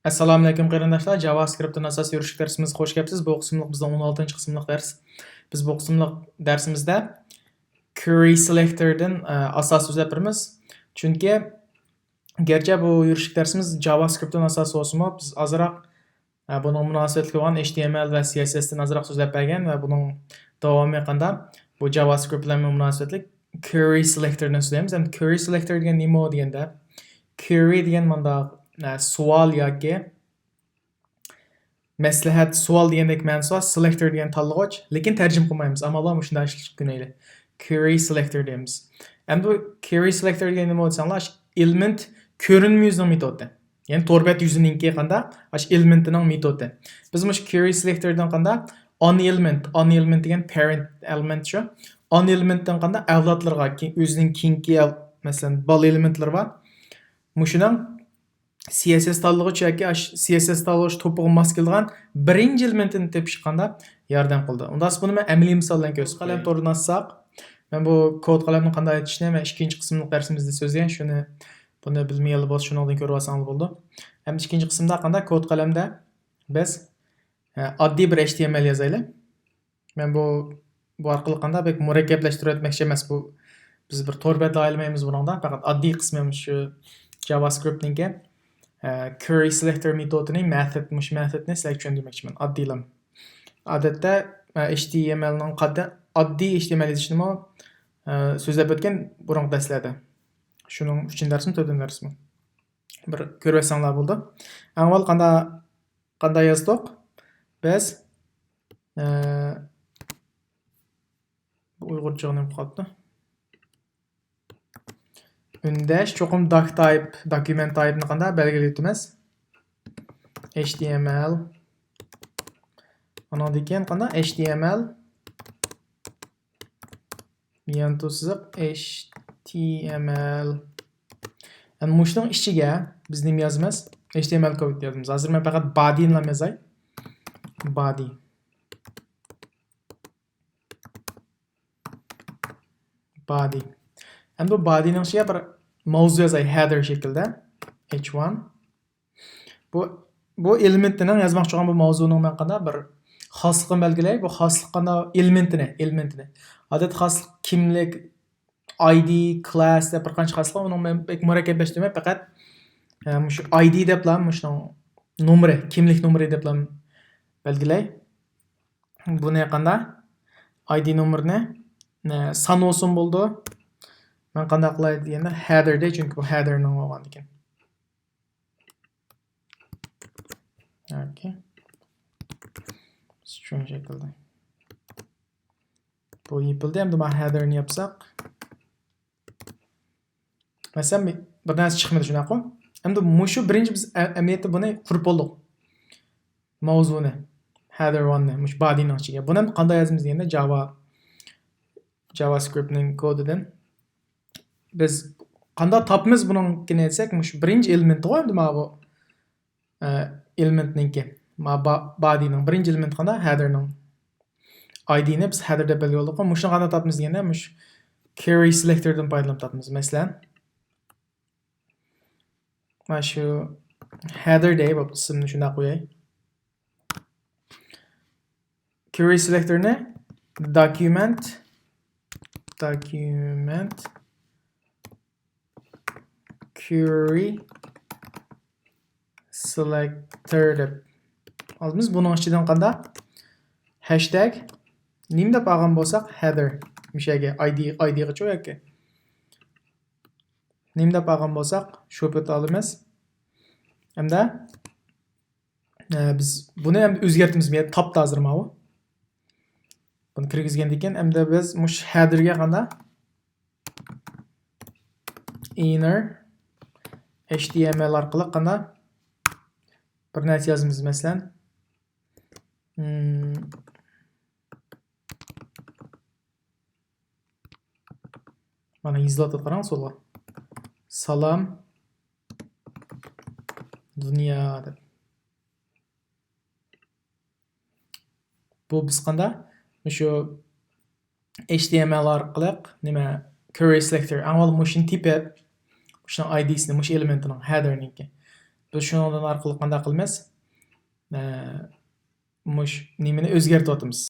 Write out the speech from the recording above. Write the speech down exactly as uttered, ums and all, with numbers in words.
ئەسسالامۇئەلەيكۇم قېرىنداشلار، جاۋاسكرىپتتىن ئاساسىي يۈرۈشلۈك دەرسىمىزگە خوش كەپسىز. بۇ قىسىملىق بىزنىڭ ئون ئالتىنچى قىسىملىق دەرس. بىز بۇ قىسىملىق دەرسىمىزدە كۋېرى سېلېكتوردىن، ئە، ئاساس سۆزلەپ بېرىمىز. چۈنكى گەرچە بۇ يۈرۈشلۈك دەرسىمىز جاۋاسكرىپتتىن ئاساس بولسىمۇ، بىز ئازراق، ئە، بۇنىڭغا مۇناسىۋەتلىك بولغان ئېچ تى ئېم ئەل ۋە سى ئېس ئېستىن ئازراق سۆزلەپ بەرگەن ۋە بۇنىڭ داۋامى قاندا بۇ جاۋاسكرىپت بىلەن مۇناسىۋەتلىك كۋېرى سېلېكتوردىن سۆزلەيمىز. ئەمدى كۋېرى سېلېكتور دېگەن نېمە دېگەندە، كۋېرى دېگەن مۇنداق، ئە، سوئال ياكى مەسلىھەت، سوئال دېگەندەك مەنىسى بار، سېلېكتور دېگەن تاللىغۇچ، لېكىن تەرجىمە قىلمايمىز، ئامال بار مۇشۇنداق ئىشلىتىپ كۆرەيلى. كۋېرى سېلېكتور دەيمىز. ئەمدى بۇ كۋېرى سېلېكتور دېگەن نېمە دېسەڭلار، ئاشۇ ئېلېمېنت كۆرۈنمە يۈزىنىڭ مېتودى. يەنى تور بەت يۈزىنىڭكى قاندا، ئاشۇ ئېلېمېنتىنىڭ مېتودى. بىز مۇشۇ كۋېرى سېلېكتوردىن قاندا ئانا ئېلېمېنت، ئانا ئېلېمېنت دېگەن پېرېنت ئېلېمېنت شۇ. ئانا ئېلېمېنتتىن قاندا ئەۋلادلىرىغا، كېيىن ئۆزىنىڭ كېيىنكى ئەل-، مەسىلەن، بالا ئېلېمېنتلىرى بار. مۇشۇنىڭ سى ئېس ئېس تاللىغۇچ ياكى ئاش-، سى ئېس ئېس تاللىغۇچ توپىغا ماس كېلىدىغان بىرىنچى ئېلېمېنتىنى تېپىشقا قاندا ياردەم قىلىدۇ. ئۇنداق بولسا بۇنى مەن ئەمەلىي مىسال بىلەن كۆرسىتىپ قوياي. قەلەم تورىدىن ئاچساق، مەن بۇ كود قەلەمنى قانداق ئېچىشنى مەن ئىككىنچى قىسىملىق دەرسىمىزدە سۆزلىگەن، شۇنى، بۇنى بىلمىگەنلەر بولسا شۇنىڭدىن كۆرۈۋالساڭلار بولىدۇ. ئەمدى ئىككىنچى قىسىمدا قاندا كود قەلەمدە بىز، ئە، ئاددىي بىر ئېچ تى ئېم ئەل يازايلى. مەن بۇ، بۇ ئارقىلىق قاندا بەك مۇرەككەپلەشتۈرۈۋەتمەكچى ئەمەس. بۇ، بىز بىر تور بەت ئايلىمايمىز بۇنىڭدا. پەقەت ئاددىي قىسمى شۇ جاۋاسكرىپتنىڭكى، ئە، كۋېرى سېلېكتور مېتودىنى، مېتود، مۇشۇ مېتودنى سىلەرگە چۈشەندۈرمەكچىمەن. ئاددىيلام. ئادەتتە، ئە، ئېچ تى ئېم ئەلنىڭ قاددى-، ئاددىي ئېچ تى ئېم ئەل يېزىشنىمۇ، ئە، سۆزلەپ ئۆتكەن بۇرۇنقى دەرسلەردە. شۇنىڭ ئۈچىنچى دەرسمۇ، تۆتىنچى دەرسمۇ. بىر كۆرۈۋەتسەڭلار بولىدۇ. ئەڭ ئاۋۋال قاندا-، قانداق يازدۇق؟ بىز، ئە، بۇ ئۇيغۇرچىغا نېمە قاپتۇ؟ ئۈندەش، چوقۇم doc type، document type نى قانداق بەلگىلەپ ئۆتىمىز؟ ئېچ تى ئېم ئېل. ئۇنىڭدىن كېيىن قانداق؟ ئېچ تى ئېم ئېل. يانتۇ سىزىق ئېچ تى ئېم ئېل. ئەمدى مۇشۇنىڭ ئىچىگە بىز نېمە يازىمىز؟ ئېچ تى ئېم ئېل كود يازىمىز. ھازىر مەن پەقەت بادىنىلا يازاي. بادى. بادى. ئەمدى بۇ بادىنىڭ ئىچىگە بىر ماۋزۇ يازاي، header شەكلىدە. ئېچ ۋان. بۇ، بۇ ئېلېمېنتنىڭ يازماقچى بولغان بۇ ماۋزۇنىڭ مەن قانداق بىر خاسلىقىنى بەلگىلەي. بۇ خاسلىق قانداق ئېلېمېنتىنى، ئېلېمېنتىنى. ئادەتتە خاسلىق كىملىك، ئاي دى، كلاس دەپ بىر قانچە خاسلىق، ئۇنىڭ مەن بەك مۇرەككەپلەشتۈرمەي، پەقەت، ئە، مۇشۇ ئاي دى دەپلا، مۇشۇنىڭ نومۇرى، كىملىك نومۇرى دەپلا بەلگىلەي. بۇنى قانداق؟ ئاي دى نومۇرىنى، ئە، سان بولسۇن بولىدۇ. مەن قانداق قىلاي دېگەندە، header دەي، چۈنكى بۇ header نىڭ بولغاندىكىن. ئوكەي. String شەكلىدە. بۇ يېپىلدى. ئەمدى مانا header نى ياپساق. مەسىلەن، بىر نەرسە چىقمىدى، شۇنداققۇ؟ ئەمدى مۇشۇ بىرىنچى بىز ئە-، ئەمەلىيەتتە بۇنى قۇرۇپ بولدۇق. ماۋزۇنى. Header ۋان نى. مۇشۇ بادىنىڭ ئىچىگە. بۇنى ئەمدى قانداق يازىمىز دېگەندە، جاۋا، جاۋاسكرىپتنىڭ كودىدىن. بىز قانداق تاپىمىز بۇنىڭكىنى دېسەك، مۇشۇ بىرىنچى ئېلېمېنتىغۇ ئەمدى مانا بۇ، ئە، ئېلېمېنتنىڭكى. مانا با-، بادىنىڭ بىرىنچى ئېلېمېنتى قانداق؟ Header نىڭ. ئاي دى نى بىز header دەپ بەلگىلىدۇق. مۇشۇنى قانداق تاپىمىز دېگەندە، مۇشۇ query سېلېكتوردىن پايدىلىنىپ تاپىمىز. مەسىلەن، مانا شۇ header دەي، بوپتۇ، ئىسىمنى شۇنداق قوياي. Query سېلېكتورنى document، document query سېلېكتور دەپ ئالىمىز. بۇنىڭ ئىچىدىن قانداق؟ ھەشتەگ نېمە دەپ ئالغان بولساق، header، مۇشۇ يەرگە ئاي دى، ئاي دى غىچۇ ياكى نېمە دەپ ئالغان بولساق، شۇ پېتى ئالىمىز. ئەمدى، ئە، بىز بۇنى ئەمدى ئۆزگەرتىمىز. بۇ يەردە تاپتى ھازىر ماۋۇ. بۇنى كىرگۈزگەندىن كېيىن، ئەمدى بىز مۇشۇ header گە قانداق؟ Inner H T M L ئارقىلىق قانداق؟ بىر نەرسە يازىمىز، مەسىلەن. مم. مانا يېزىلىۋاتىدۇ، قاراڭ سولغا. سالام دۇنيا دەپ. بۇ بىز قانداق؟ مۇشۇ H T M L ئارقىلىق نېمە، query سېلېكتور. ئەڭ ئاۋۋال مۇشۇنى تېپىپ، مۇشۇنىڭ I D سىنى، مۇشۇ ئېلېمېنتىنىڭ، header نىڭكى. شۇنىڭدىن ئارقىلىق قانداق قىلىمىز؟ مۇش نېمىنى ئۆزگەرتىۋاتىمىز.